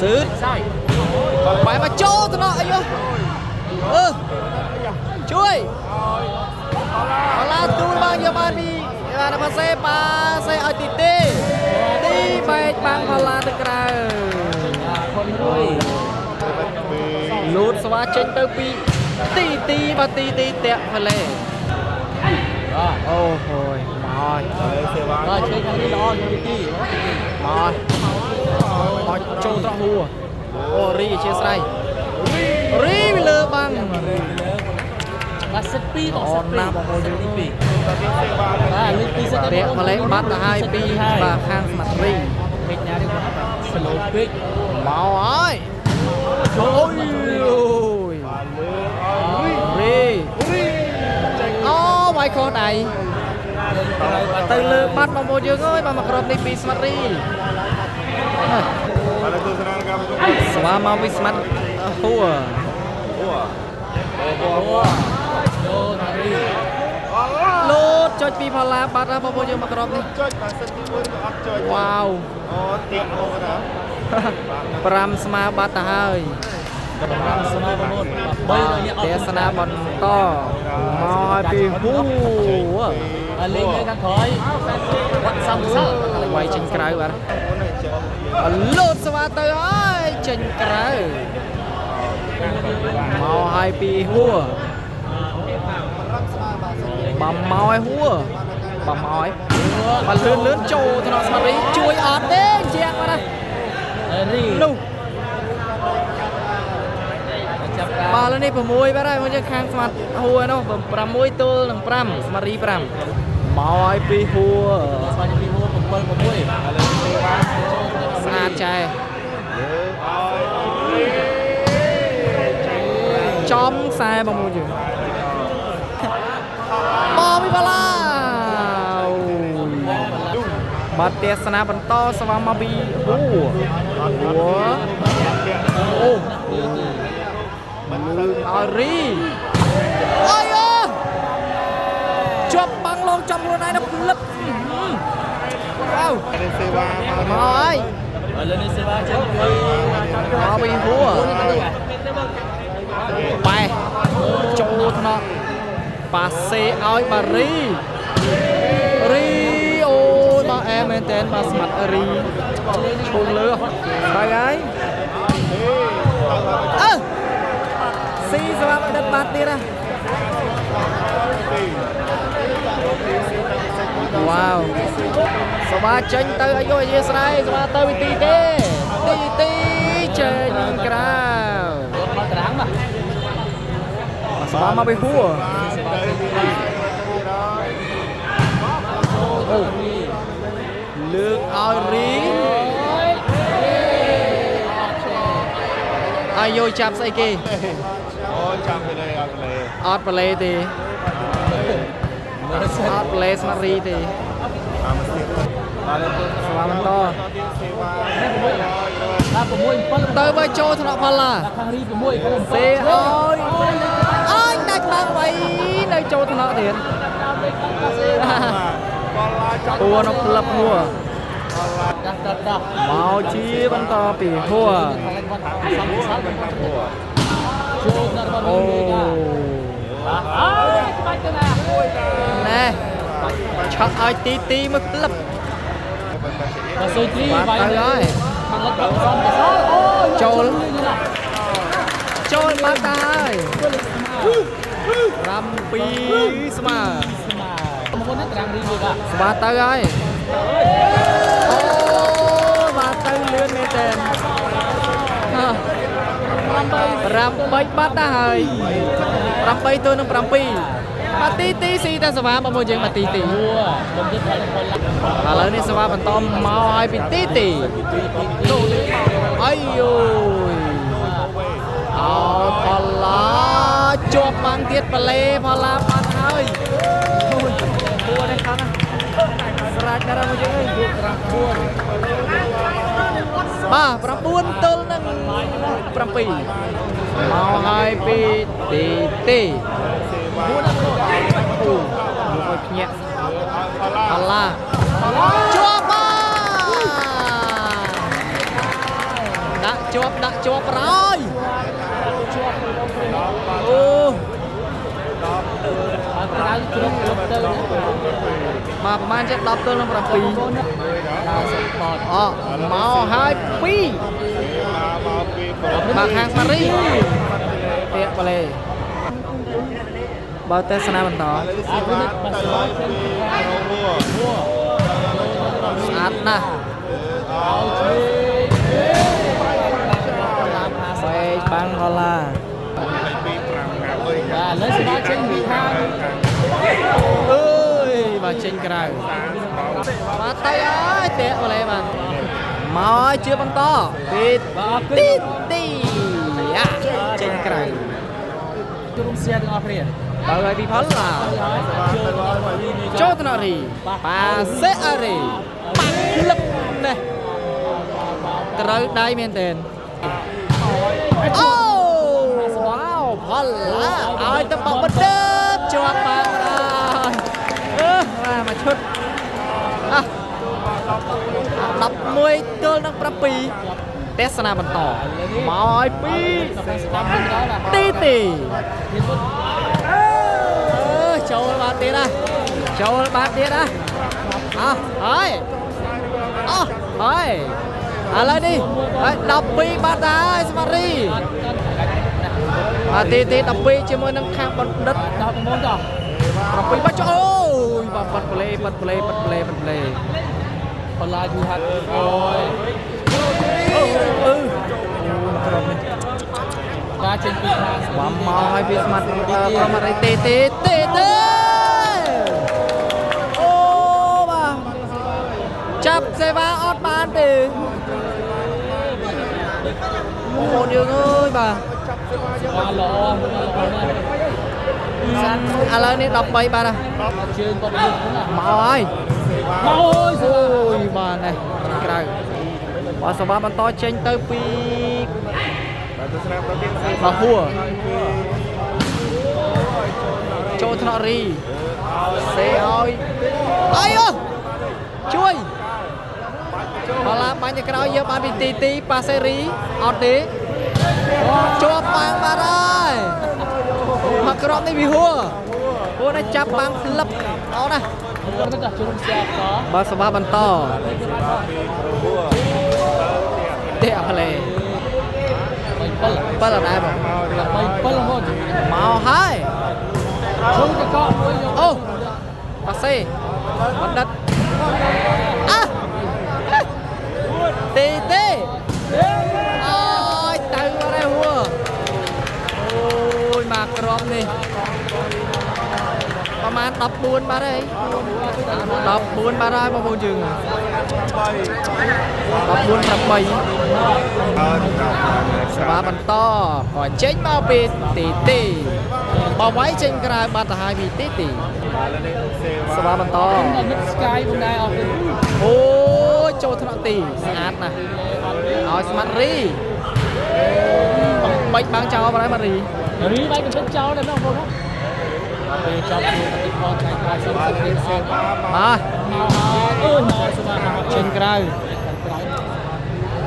សឺតបែរមកចូលទៅណោះអាយុអឺជួយអឡាទូលបានយកបានពីបានប៉ាសេប៉ាសេឲ្យទីទេទីបែកបាំងផល្លាទៅក្រៅ ខុនរួយ លូតស្វាចេញទៅពីទីទីបាទទីទីតាក់ផលេអូហូយមកហើយ បាទឆ្វេងខាងនេះល្អទីទី មកហើយមកចូលត្រកហួរអូរីអធិស្ឋានរីពីលើបាំង បាទសិត2បងសិត2 ណាបងប្អូនយើង ទី2បាទលេខ2សិត តាក់ផលេបាត់ទៅហើយពីបាទខាងស្មាត់រី ពេកណានេះស្លូពេក មកហើយអូយអូយរីអូវាយខុសដៃទៅលើបាត់បងប្អូនយើងអើយបាទមកក្រុមនេះពីស្មាត់រី បាទទស្សនាការប្រជុំ ស្វាមកពីស្មាត់ហួរ ចូលណារី លោតចុចពីផល្លាបាត់ហើយបងប្អូនយើងមកក្រុមនេះ ចុចបាទសិនទី1ក៏អត់ចុច វ៉ាវ អូទៀកមកណា 5ស្មើបាត់ទៅហើយ ស្មើបងប្អូន3ដល់នេះអត់ ទេសនាបន្តមកឲ្យពីហួរ បាទលេងនៅខាងក្រោយវត្តសំសល់ វាយចេញក្រៅបាទលោតស្វាទៅហើយចេញក្រៅមកឲ្យពីហួរបំមកឲ្យហួរបំមកឲ្យបាទលឿនលឿនចូលថ្នាក់ស្មារតីជួយអត់ទេជាងបាទណា រី នោះ ចាប់ការ បាទឥឡូវនេះ6បាទហើយមកយើងខាងស្មាត់ហួរនោះ6ទល់នឹង5ស្មារី5មកឲ្យពីហួរ ស្វាយពី1 7 6 ស្អាតចែចំខ្សែបងប្អូនយើងមកពីបាឡាបាទទេសនាបន្តស្វាមកពីហួរហួរអូលើកឲ្យរីអើយអើជាប់បាំងឡងចំខ្លួនឯងនៅផ្លឹបវ៉ាវ នេះសេវាមក មកហើយ ឥឡូវនេះសេវាចេញពី មកពីហួរបែចូលថ្នាក់ប៉ាសេឲ្យបារីរីអូយបាទអែមែនតើបាទស្មាត់រីឈូងលើហើយហើយអើស៊ីសម្រាប់ដិតបាត់ទៀតណាវ៉ាវសបាចេញទៅអាយុអាយស្រ័យសបាទៅវិទីទេទីទីចេញក្រៅ មកតារាងបាទ សបាមកពីហួរ សេវាចេញ អូលើកឲ្យរីអាយុចាប់ស្អីគេ អូចាំទៅលេអត់លេ អត់ប្រឡេទេអត់ប្រឡេស្មាត់រីទេ តាមស្ទៀកបាទ ស្វាបន្ត សេវា បាទ6 7 ទៅបើចូលថ្នាក់ផល្លា ខាងរី6ខាង សេអើយអើយដាច់បាំងໄວនៅចូលថ្នាក់ទៀត បលាចាប់ ហួរនៅផ្លឹបហួរ ដាស់ដាស់ មកជាបន្តពីហួរ ខាងវត្តសំសល់ចូលដល់របស់ អូ នេះបាទអើយច្បាច់ទៅណា ណែឆក់ឲ្យទីទីមកផ្លឹប បាទសុយទី បាទ វាយ ទៅហើយ ខាងលិចសំសល់អូយ ចូលចូលបាត់ទៅហើយ7ស្មើ ស្មើមកនេះតារាងរីវាបាទ ស្បាទៅហើយអូបាទទៅលឿនមែនតើ8បាត់ទៅហើយ8ទល់នឹង7បាទទីទីស៊ីតែសវ៉ាបងប្អូនយើងបាទទីទី ហួរខ្ញុំយត់ដល់ពល ឥឡូវនេះសវ៉ាបន្តមកហើយពីទីទីអាយយយអោផល្លាជាប់បាំងទៀតប៉ាឡេផល្លាបាត់ហើយអូយពួរនេះខាងណាស្រាច់ណាស់មកយើងអើយបាទ9ទល់នឹង7មកហើយពីទីទីអូមកឲ្យភ្ញាក់ផល្លាជាប់បា ដាក់ជាប់ដាក់ជាប់ប្រយអូ អត់ក្រៅជ្រុកលុបទៅណា បាទប្រហែលជា10ទល់នឹង7 ដល់សពត អមកហើយ2 មកពី បាទខាងស្មារីទៀកប៉ាឡេបើទេសនាបន្ត ឥឡូវសេវាទៅឲ្យពីហួរ ស្អាតណាស់សេកបាំងហូឡា 2 5 5 3 បាទឥឡូវសេវាចេញពីខាង អើយបាទចេញក្រៅបាទទៅហើយទៀកប៉ាឡេបាទមកហើយជាបន្តពី បាទអរគុណ ទីទីអាចេញក្រៅ ជួបរួមសៀទាំងអស់គ្នា ទៅហើយពីផលឡា ចូលដល់រីនេះ ចូលទៅរីបាសេអារីបាក់លឹបនេះត្រូវដៃមែនទែនអូវ៉ាវផលឡាឲ្យទៅបបិទជាប់បាងហើយអឺបាទមកឈុតអះ11ទល់នឹង7ទេសនាបន្តមកឲ្យ2 ស្ដាប់វិញដល់បាទ ទីទី មានពុត អឺចូលបាទទៀតណាចូលបាទទៀតណាអោះហើយអោះហើយឥឡូវនេះហើយ12បាត់ហើយស្មារីបាទទីទី12ជាមួយនឹងខាងបណ្ឌិត ដល់9ដល់ 7បាត់ចូលអូយបាទបាត់ប្លេបាត់ប្លេបាត់ប្លេបាត់ប្លេ បឡាយូហាត់អូយ អឺអឺក្រុមនេះ បាទចេញពីខាង វ៉ាំមកហើយវាស្មាត់ក្រុមអត់ទេទេទេទេអូបាទចាប់សេវាអត់បានទេបងប្អូនយើងអើយបាទ បាទល្អល្អណាស់សាន់ ឥឡូវនេះ13បាទហើយ ជើងគាត់នេះណា មកហើយ មកអូយ អូយបាទនេះចេញក្រៅបាទសវ៉ាបន្តចេញទៅពី បាទទស្សនាប្រទៀនសេ បាហួរចូលថ្នាក់រីសេឲ្យអីអូជួយបាឡាបាញ់ទៅក្រោយយកបានពីទីទីប៉ាសេរីអត់ទេជាប់បាំងបាត់ហើយមកក្របនេះវាហួរហួរនេះចាប់បាំងផ្លឹបអត់ណា ទៅដល់ជួបសៀត បាទសវ៉ាបន្ត សេវាពីហួរ ទេអផ្លេ 7 7អត់ដែរបង 7រហូត មកហើយ ជុំតកមួយយក អូប៉ាសេបណ្ឌិតអះទេទេអូយទៅអត់ដែរហួរអូយមកក្របនេះប្រហែល14បាត់ហើយ14បាត់ហើយបងប្អូនយើង14 8 អត់ សបាបន្តក៏ចេញមកពីទីទីបើវាយចេញក្រៅបាត់ទៅហើយពីទីទីសបាបន្ត មិតស្កាយផងដែរអរគុណ អូយចូលថ្នាក់ទីស្អាតណាស់ឲ្យស្មាត់រីបំបាច់បាំងចោលបាត់ហើយម៉ារី រីបាយកំពុងចោលដែរបងប្អូនណាពេលចប់ជួបទីផងថ្ងៃក្រោយសូមជម្រាបសួរ បាទ មកហើយអូយមកសបាមក ចេញក្រៅ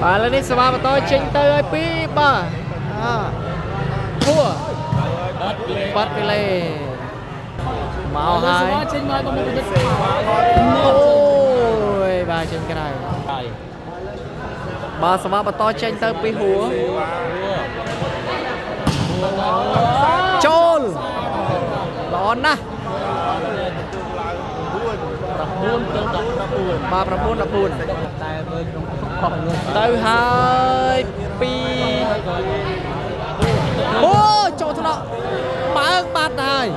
បាទឥឡូវនេះសបាបន្តចេញទៅឲ្យពីបាទអាហួរ បាត់ពី បាត់ពីលេមកហើយ សបាចេញមកបងប្អូន អូយបាទចេញក្រៅ ហើយ បាទសបាបន្តចេញទៅពីហួរចូលល្អណាស់ 9ទៅ14 បាទ9 14 តែមើលក្នុងខុសលុយ ទៅហើយពីអូចូលថ្នាក់បើកបាត់ហើយ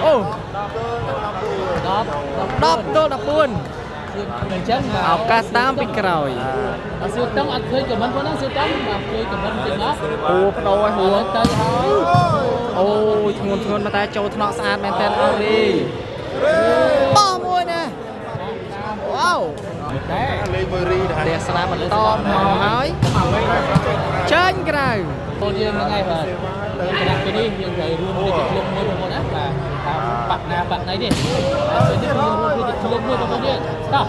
អូ 10 10ទល់14 អញ្ចឹង ឱកាសតាមពីក្រោយ អត់សួរតឹងអត់ឃើញខមមិនផងណាសួរតឹងបាទឃើញខមមិនតិចមក ហួបដូរឲ្យហួ ទៅហើយ អូយធ្ងន់ធ្ងន់មកតែចូលថ្នាក់ស្អាតមែនតើអរីបោះមួយណាវ៉ាវ តែ លេងមួយរីដែរ ទេសនាបន្តមកហើយចេញក្រៅ កូនយើងហ្នឹងហើយបាទគណៈពេលនេះយើងត្រូវរួមគ្នាជាក្លឹបមួយបងប្អូនណាបាទតាមបាក់ណាបាក់ណីនេះតែពេលនេះយើងរួមគ្នាជាក្លឹបមួយបងប្អូនយើងតោះ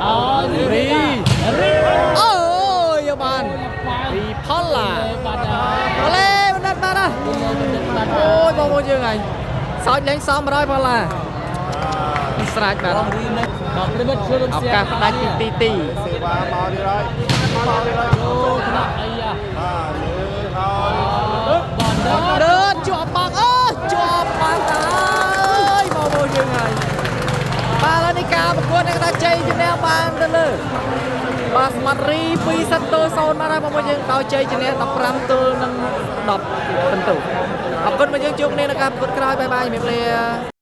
ហើយ រី រី អូ យកបានពីផល្លា បាត់ហើយ ផល្លេបណ្ឌិតបាត់ហ៎ បាត់ អូយបងប្អូនយើងហើយសោចលេងសម100ផល្លាស្រាច់បាទ បងរីមេបងប្រិមិត្តជួយរំ ឱកាសផ្ដាច់ពីទីទី សេវាមកទៀតហើយមកទៀតហើយ អូថ្នាក់អីយ៉ា បាទលើហើយ បងដល់ ដើរជាប់បាក់អើជាប់បាក់ហើយបងប្អូនយើងហើយបាទឥឡូវនេះការប្រកួតនេះថាជ័យជំនះបានទៅលើបាទស្មាត់រី2សិតទល់0មកហើយបងប្អូនយើងដោយជ័យជំនះ15ទល់និង10ពិន្ទុអរគុណមកយើងជួបគ្នានៅការប្រកួតក្រោយបាយបាយជំរាបលា។